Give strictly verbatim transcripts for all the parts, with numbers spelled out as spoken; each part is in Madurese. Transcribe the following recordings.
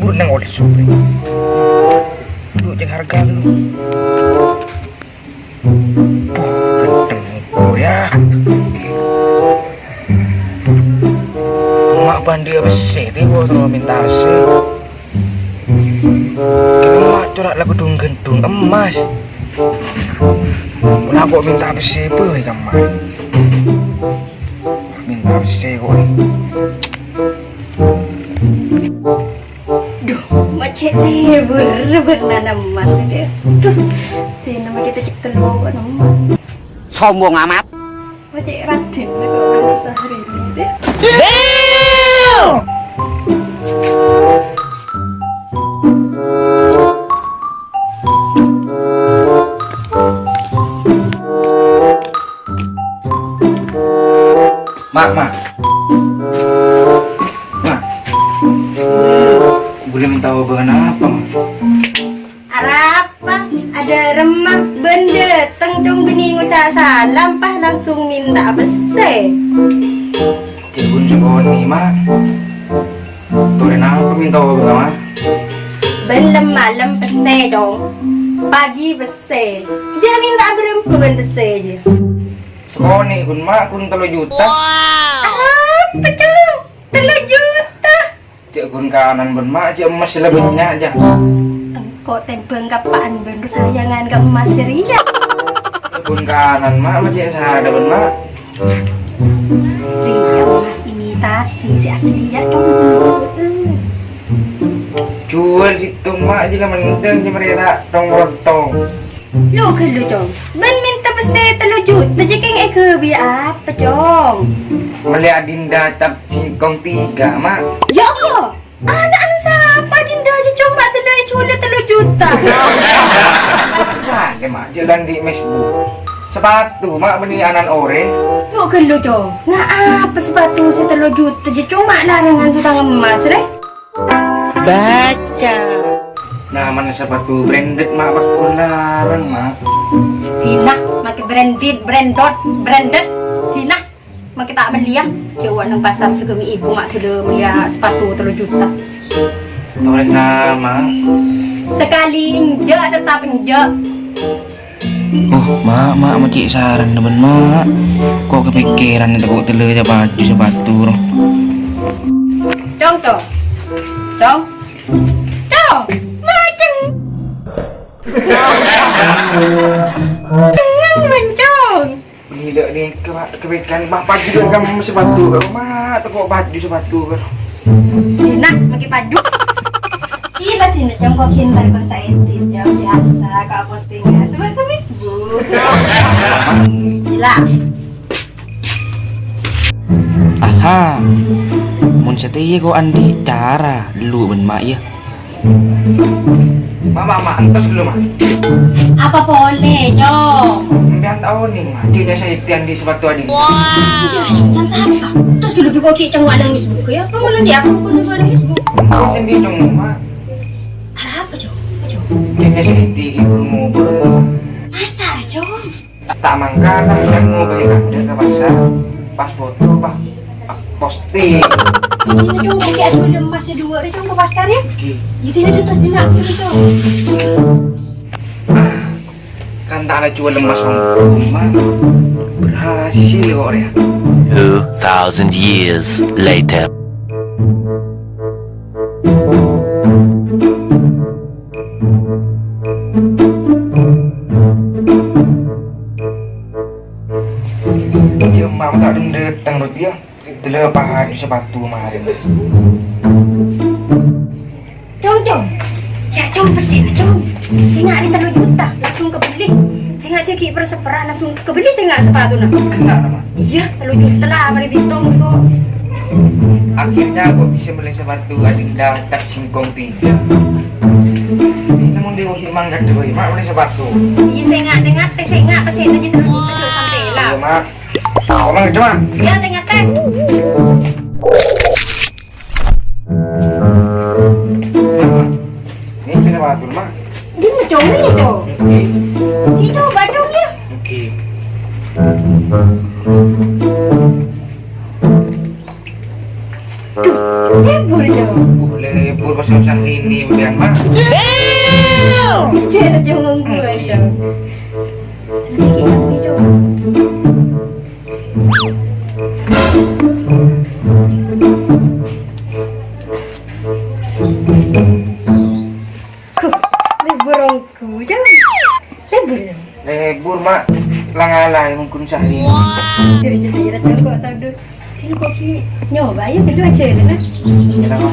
Neng oleh sore. Lu cek harga lu. Wah, gendeng ukur ya. Mak bandi apa sih? Tiba terus minta sih. Mak corak lagu dung gendung emas. Lah kok minta apa sih, boy, kamu? Minta apa sih kok? Duh, ma' cè' lebur bârnana emmas, deh. Duh, dina ma' kita cè' kello bârna emmas. Sombong amat. Ma' cè' raddhin, kok bârna susah hari ini, deh. Damn! Mak, Mak. Mak. Boleh minta obat apa, Mak? Arapa? Ada remma bân dâteng, Cong, bânnè ngoca' salam, pas langsung minta pèssè. Cè' bun sakonè', Mak. Torè napa minta obat, Mak? Bân lem-malem pèssè, Cong. Pagi pèssè. Jâ' minta bârâmpa bân pèssè, jâ'. Sakonè' ghun, Mak, ghun tello juta. Apa, Cong? Tello juta? Cè' ghun kanan bân, Mak, cè' emmas sè la bânnya', jâ. Engko' tèmbhâng kappa'an bân ro sayangan ka emmas sè rèya. Cè' ghun kanan, Mak, ma' cè' sadhâ bân, Mak. Rèya emmas imitasi, sè asli ya, Cong. Juwâl sèttong, Mak, jâ' la mendhâng, jâ' marè ta' tong-rontong. Lo, ghâllu, Cong. Bân minta pèssè tello juta, jâ' kèng èghâbây apa, Cong? Mellè adinda cap singkong tiga, Mak. Ya Allah! Ana'na sapa adinda jâ', Cong, ma' tello èjhuwâl tello juta? Nah, jâ', Mak, jâ' andi' Facebook. Sapatu, Mak, bânnè ana'na orèng. Lo, ghâllu, Cong. Nah, apa sapatu sè tello juta jâ', Cong, ma' larangan sè tang emmas, rè? Baca. Nyamana sapatu branded, Mak, pakkon larang, Mak. Dinah, makè branded, branded, branded. Dinah, makè ta' mellèya. Jâwâ neng pasar sè ghâmi ibu, Mak, dâlâ mellèya sapatu tello juta. Torè, Mak. Sakalè enjâ', tetap enjâ'. Oh, Ma', Ma', ma' cè' sarana bân, Ma'. Ko' kapèkkèran tako' tellâ jâ' bhâjhu sapatu, ro. Cong, Cong. Cong. Cong. Ma' ceng. Ceng, Cong. Gila nih, ke-, kebaikan Bapak juga kamu sepatu, karo, Ma', tako' bhâjhu sapatu, karo. Enak, makè bhâjhu. Gila, Dina, Cong, ko' ghentar kon saèdhi, Cong, biasa, ka postingan. Coba ke Facebook. Gila. Aha. Mon satèya ko' andi' cara, lu bân Ma', ya. Ma', Ma', Ma', entos dulu, Ma'. Apa polè, Cong? Sampèyan tao nèng, Ma', jâ' nyasèdhi andi' sepatu adinda. Wah. Jân sapa? Terus dulu bi' ko' ghi' cengwa nang Facebook, ya? Kamu nanti aku pun nunggu nang Facebook. Kok nanti cengwa, Ma'? Arapa, Cong? Apa, Cong? Jâ' nyasèdhi ibu mau. Masa, Cong? Ta' mangkana, kan mau beli kandang ke pasar, pas foto, pas posting. Ini dong, kayak ada udah emas dua, ada dong, ke pasar ya? Oke. Jadi ada terus dina, gitu. Kan tak ada jual emas, Om. Rumah berhasil kok, ya. Two thousand years later. Cè' emma' ta' dâteng, Rut, ya. Dâlâ bhâjhu sapatu marèn. Cong, Cong. Jâ', Cong, pèssèna, Cong. Sènga' rè tello juta, langsung kabelli. Sènga' jâ' ghi' per-sapèra, langsung kabelli sènga' sapatuna. Kena nama? Iyâ, tello juta la, marè bitong, kok. Akhirnya gua bisa beli sepatu adinda cap singkong tiga. Ini namun di wahid mangga dua, Mak, beli sepatu. Iyâ, sènga', sènga', sènga', pèssèna jâ' tello juta, Cong, sampè' la. Iya, Mak. Omong, Cong, Mak. Iyâ, sènga', sènga'. Ini sini, Mak, dulu, Mak. Ini, Cong, ini, Cong. Ini. Ini coba, Cong, ya. Oke. Tuh, heboh, Cong. Boleh, Bur pas usah ini, biar mah. Jangan, jangan gue, jangan. Libur onggu, jangan. Libur, jangan. Libur, Mak. Lang-alai mungkin sehari. Jadi cerita-cerita kok tahu dulu. Ini kok ki nyoba ayo gitu aja ya, kan? Kenapa?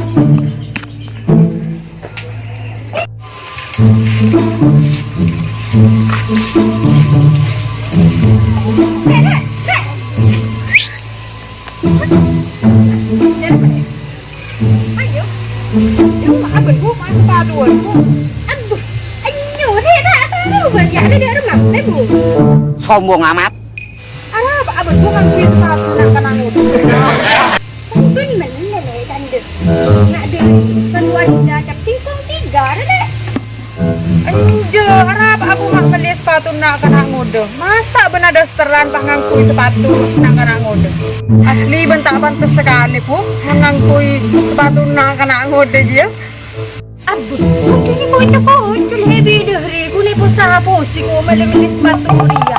Ayo. Yo, abon bu, mas sepatu bu. Aduh, ayo, dek, tak tahu, buat ya, ada di rumah, bu. Sombong amat. Arapa abon bu ngangghuy sepatu nak kana ngodo. Mungkin menengan ya, tanda. Nak dek, keluar udah cap singkong tiga, ada dek. Enjâ', arapa aku ma' mellè sepatu na'-kana' ngodâ? Masa' bâ'na dasteran pas ngangghuy sepatu na'-kana' ngodâ? Asli bâ'na ta' pantes sakalè, Bu, mon ngangghuy sepatu na'-kana' ngodâ jiyâ. Abbhu, kènè' koca-koca lè bi' dhâri, ghun posa-posi ko' mellè-mellè sepatu rèya.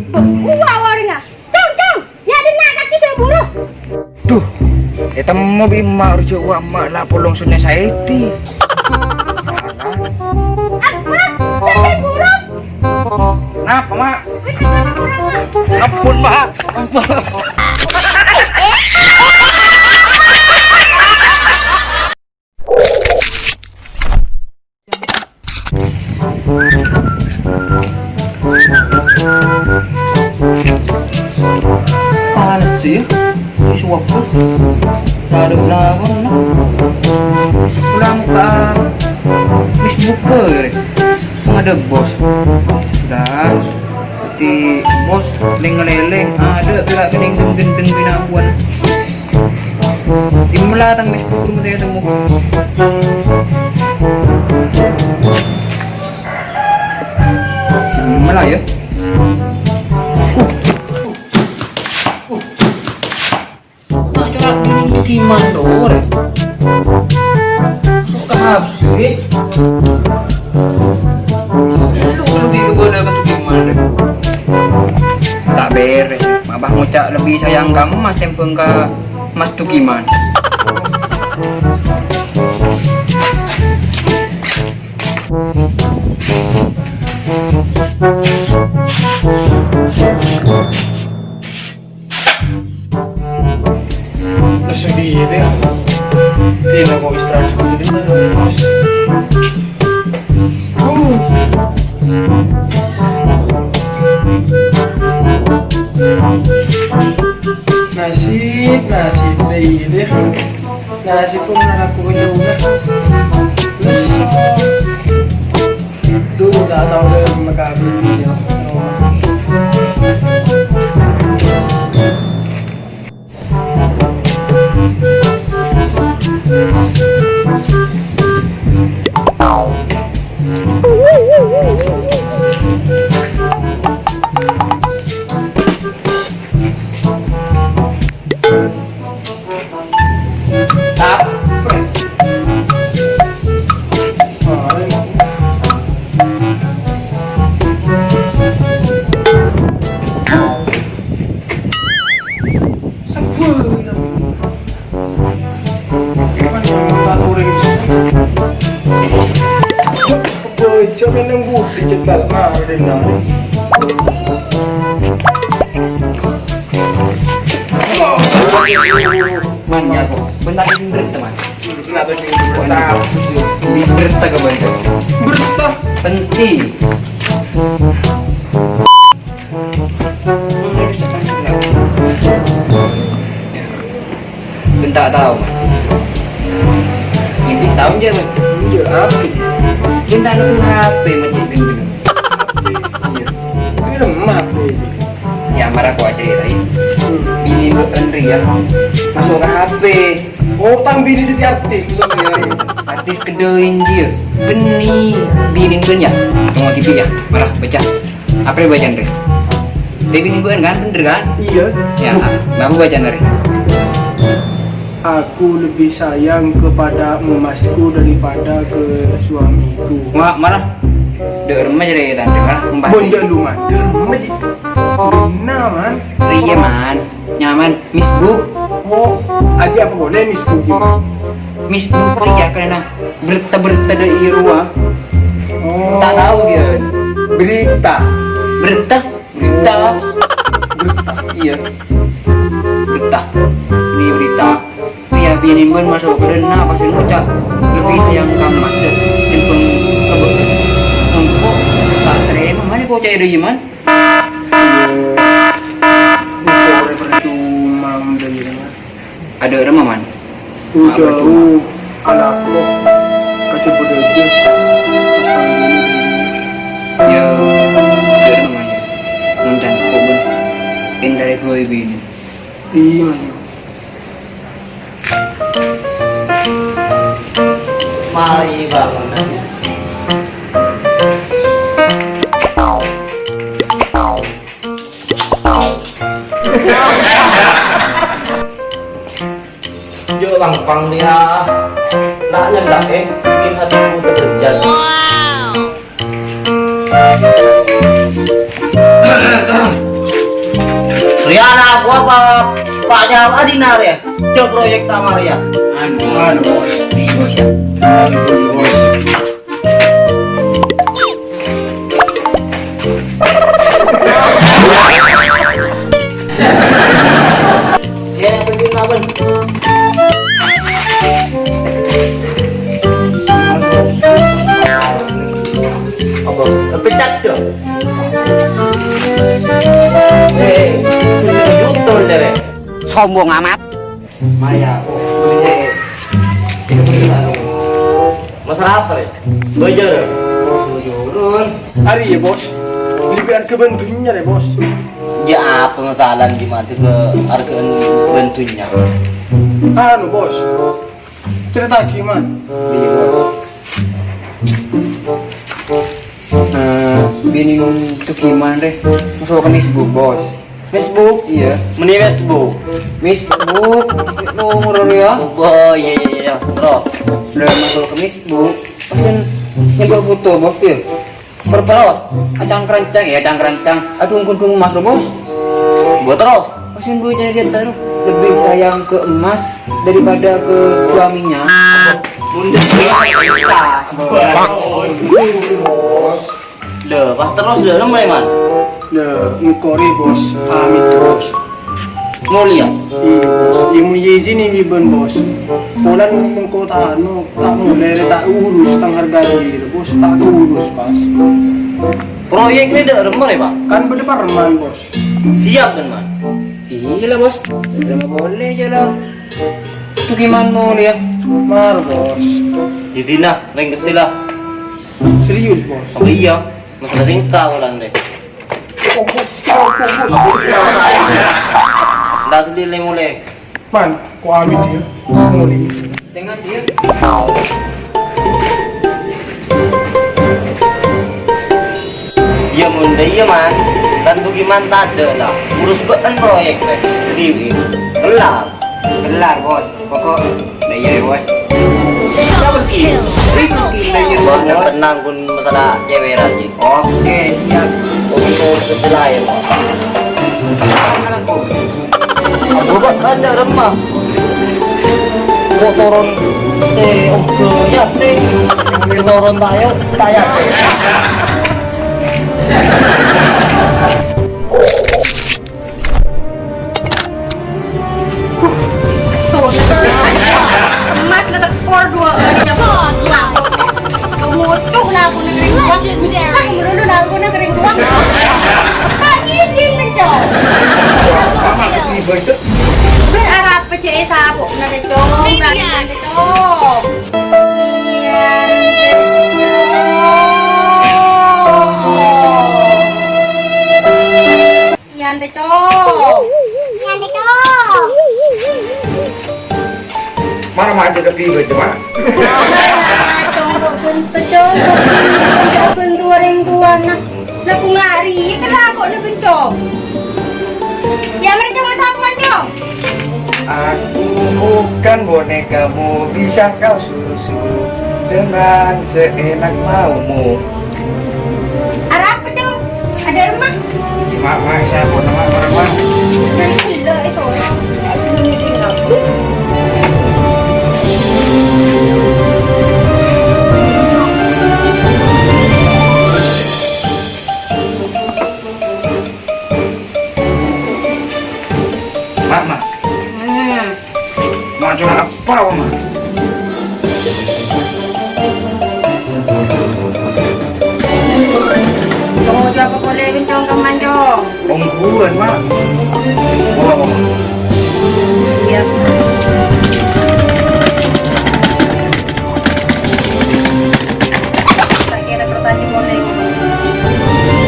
Bu, uwa' orèngnga. Tong, tong! Yâ, dinna' kakè jhâ' buru! Duh, ètemmo bi' emma' rèya wa' emma' la polong sunne saèdi. Apa? Jhâ' buru! Napa, Ma'? Ampon, Ma'. Ampon. Panas sih ya, ini suap tuh. Ada berapa mana? Pulang ke Facebook ke, ada bos. Dah. Di bos leng-ngalèlèng, ada pèra' kènèng deng-deng binabuan. Dimma la tang mes buru mate temu. Dimma la ya? Kok corak binèng Tukiman, Dor? Masuk ke H P. Lu lebih ke bola ke Tukiman, deh. Tak beres. Mabah ngucap lebih sayang ke emas, tempeng ke Mas Tukiman. Terus yang di itu ya. Tidak mau istirahat dulu. Uh. Nasib, nasib deh ini. Nasib pun aku juga. Terus. Duh, ta' tao dâ' remma kabin, ya. Sebel. Bojo meneng budi cepat mari nari. Man, ya, kok. Bentar, ini berat, teman. Kenapa sih? Ini berat, tak kebantu. Berat, tak? Penting. Bân ta' tao, Mat. Ngèdhing taon, jâ, Mat? Iyâ, apa? Bân ta' nèko H P, Mat, jâ, bân-bân. Iyâ. Ini lemah H P ini. Yâ, mara ko' acarètaè. Hmm. Binè bâ'ân rèya maso' ka H P. Oh, tang binè dhâddhi artis, maksudnya. Artis kedâi, jâ. Bânnè, binè bâ'ân, yâ. Tunggu T V, yâ. Mara, baca. Apa bacaan, Rè? Rè binè bâ'ân, kan? Bhender, kan? Iyâ. Yâ, napa bacaan, Rè? Aku lebih sayang kepada emasku daripada ke suamiku. Wah, malah. Dek remma jere tadi, malah. Bon, jâ' lu, Man. Dek remma jâ'. Benar, Man. Iya, Man. Nyaman. Misbuk. Oh, aja apa boleh Misbuk, Man? Misbuk, iya, karena berita-berita dari luar. Oh. Tak tahu dia. Berita. Berita. Berita. Berita. Iya. Berita. Ini berita. Iya, biyen imban masuk ke dena pas ngoca' lebih sayang ka emas. Imban kebek. Engko' tak terima, mana kok cek dari man? Iya. Engko' ora percuma, Man. Ada orang, Man? Jauh, alako, kacabut aja. Pas tahun ini. Ya, ada orang, Man. Nonton, komen. Indah itu ini. Iya, iya. Mari bangun. Yo, langpang dia. Nak nyendak, eh, bikin hatiku terkejar. Riana, aku apa? Pak Jawa Dina, ya? Coba proyek tamar, ya? Anu, anu, bos. Iya, bos, ya. Anu, bos. Ya, apa? Apa? Pecat, dong. Eh, betul, deh. Sombong amat. Maya, oh, boleh. Kita boleh taruh. Masalah apa, Rek? Bujur. Bujurun. Hari ya, Bos. Lebih harga bantunya ya, Bos. Ya, apa masalah gimana ke harga bantunya? Anu, Bos. Cerita gimana? Iya, Bos. Eh, bini nung itu gimana, deh? Masuk ke Facebook, Bos. Facebook? Iya. Meni Facebook. Facebook. Nomor ya. Oh, iya, iya, iya. Terus? Udah masuk ke Facebook. Pas nyebut foto, Bos, tuh. Terus? Acang-kerancang, ya, acang-kerancang. Aduh, kundung emas, Bos. Buat terus? Pas yang gue cari dia taruh, lebih sayang ke emas daripada ke suaminya. Mundut. Bos. Lho, pas terus lho, nembe, Man. Lho, engko' rè, Bos. Pamit, Bos. Mulia. Iya, Bos. Ya, mulia izin ini, Ben, Bos. Polan engko' ta' anu, ta' molè, ta' urus, tang harga diri, Bos. Ta' urus, pas. Proyek ini dak remor ya, Pak? Kan beda parman, Bos. Siap, Ben, Man. Iya lah, Bos. Udah nggak boleh aja lah. Itu gimana, mulia? Mar, Bos. Jadi nah, reng kecil lah. Serius, Bos? Oh iya, masalah tingkah ulan deh. Fokus, fokus. Ndak dulu mulai. Man, kok amit ya? Mulai. Dengan dia. Iya, Mun, iya, Man. Kan bagaimana tadi lah. Urus beken proyek deh. Jadi, kelar. Kelar, Bos. Pokok, nah iya, Bos. Double kill. Triple kill, nah iya, Bos. Tenang, pun masalah cewek aja. Oke, siap. Oke, sebelah ya, Bos. Aku kok ada remah. Kok turun? Eh, oke, ya, eh. Turun tayo, tayo. Huh, kesel. Emas ngetekor dua kali, ya, Bos. Butuh lah aku negeri tua. Susah dulu lah aku negeri tua. Kaki izin mencol. Berharap P C S apa? Benar, Cong. Benar, Cong. Iya, Cong. Yan, Teco. Yan, Teco. Mana maju ke pinggir, cuma? Congkok pun, Teco. Congkok pun, turing tuan, nah. Lah, ku ngari, kenapa kok lu bencong? Ya, mereka mau sapuan, Cong. Aku bukan bonekamu, bisa kau suruh-suruh dengan seenak maumu. Arapa, Cong? Ada rumah? Mak, mak, siapa nama orang, mak? Dari gila, eh, sorang. Mak, mak. Hmm. Mak, curang apa, mak? Cong, siapa boleh kencong ke mancong? Ongguan, mak. Oh. Iya. Tak kira pertanyaan boleh.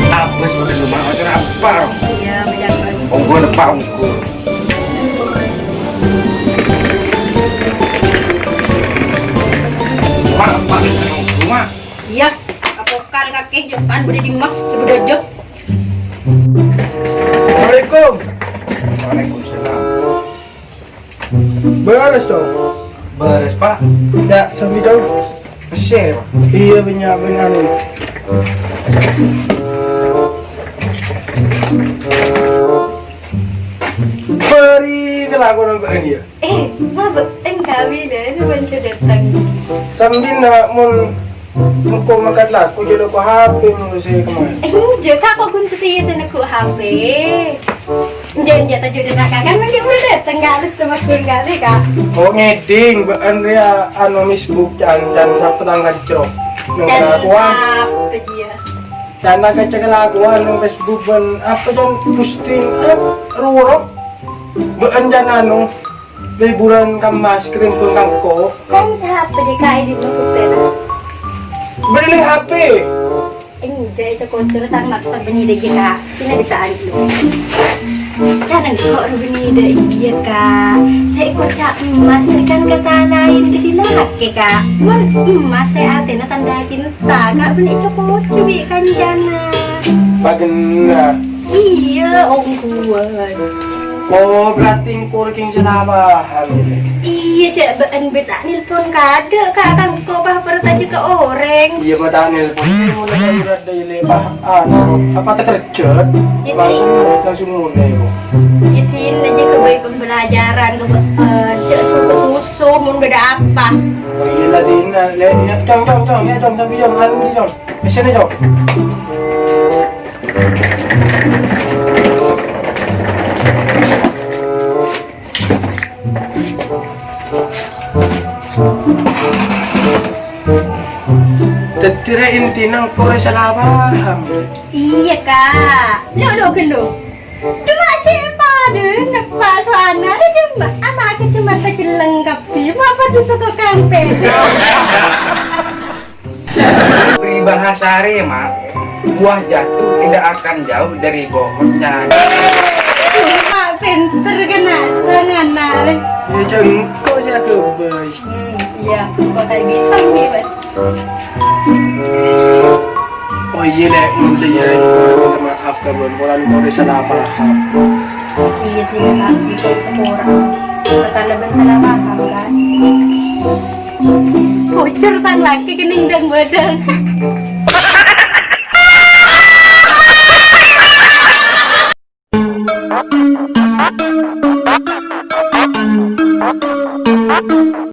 Apa sebenarnya, mak? Curang apa? Iya, pejabat. Ongguan apa, ongguan? Mak, mak, mak. Iya, apokal kakè, jokan budi di mak, coba dojok. Assalamualaikum. Waalaikumsalam. Beres, Dok? Beres, Pak. Ya, sambil, Dok. Pèssè, Pak. Iyâ, bânnya', bânnya' anu. Bâri' kalakowan bâ'na, yâ. Eh, mabâ' engkawi lè, sampèyan sè dâteng. Sambina mon engko' mangkat lako, jhâ' lako H P mon sè kemmaè. Eh, enjâ', Ka', kok ghun satèya sè neggu' H P. Enjâ', enjâ', tajhudâ, Ka', kan mangkèn bâdâ dâteng, Ka', lus sè magghun, Ka', rè, Ka'. Oh, ngèdhing, bâ'na rèya, anu, Facebook, can, can, sapa tang kacro. Nang Can kalakowan. Sapa, jiyâ? Can tang kacro kalakowan, nang Facebook, bân, apa, can, posting, eh, roro. Bâ'na, can, anu, liburan ka Mas, ketimbang ka engko'. Kan sapa jiyâ, Ka', è dimma bhuktèna? Bâdâ neng H P. Enjâ', èco-koco tang maksa bânnè dâ' iyâ, Ka'. Pina bisa'an lu. Can engko' ro bânnè dâ' iyâ, Ka'. Sè èkoca' Mas rè kan katalaè dhâddhi lakè, Ka'. Mon Mas sè atèna tandhâ cinta, Ka', bânnè èco-koco bi' kancana. Pagenna. Iyâ, ongguwân. Oh, berarti engko' rè kèng sala paham, yâ? Iyâ, jhâ' bâ'na bâdâ nelpon kadâ', Ka', kan engko' pas partajâ ka orèng. Iyâ, bâdâ nelpon. Iyâ, mulai dari berat dâri lè, Pak. Anu, apa terkerjut? Jadi, langsung, langsung mulai, Bu. Jadi, ini aja kebaya pembelajaran, kebaya, eh, jhâ' susu-susu, mon bâdâ apa. Oh, iyâ, lah, Dina. Lè, yâ, Cong, Cong, Cong, yâ, Cong, tapi, Cong, anu, Cong. Di sini, Cong. Dhâddhi rè intina engko' rè sala paham. Iyâ, Ka'. Lo, lo, ghellu. Coma cè' padâna, Pa' Sowana rè coma apa kacamata celleng kabbhi, ma' padâ soko kampè. Peribahasa rè, Mak, buah jatuh tidak akan jauh dari pohonnya. Mak, pènter kana' tangana rè. Yâ, ca'na engko' sè aghâbây. Hmm, iyâ, engko' ta' bisa, Pak. Oh, iyâ, Lè', mon lè' iyâ, minta maaf, kabân, polana engko' rè sala paham. Iyâ, Dina, Pak, engko' saporana. Karena bân sala paham, kan? Bocor tang lakè kennèng dâng-bâdâng.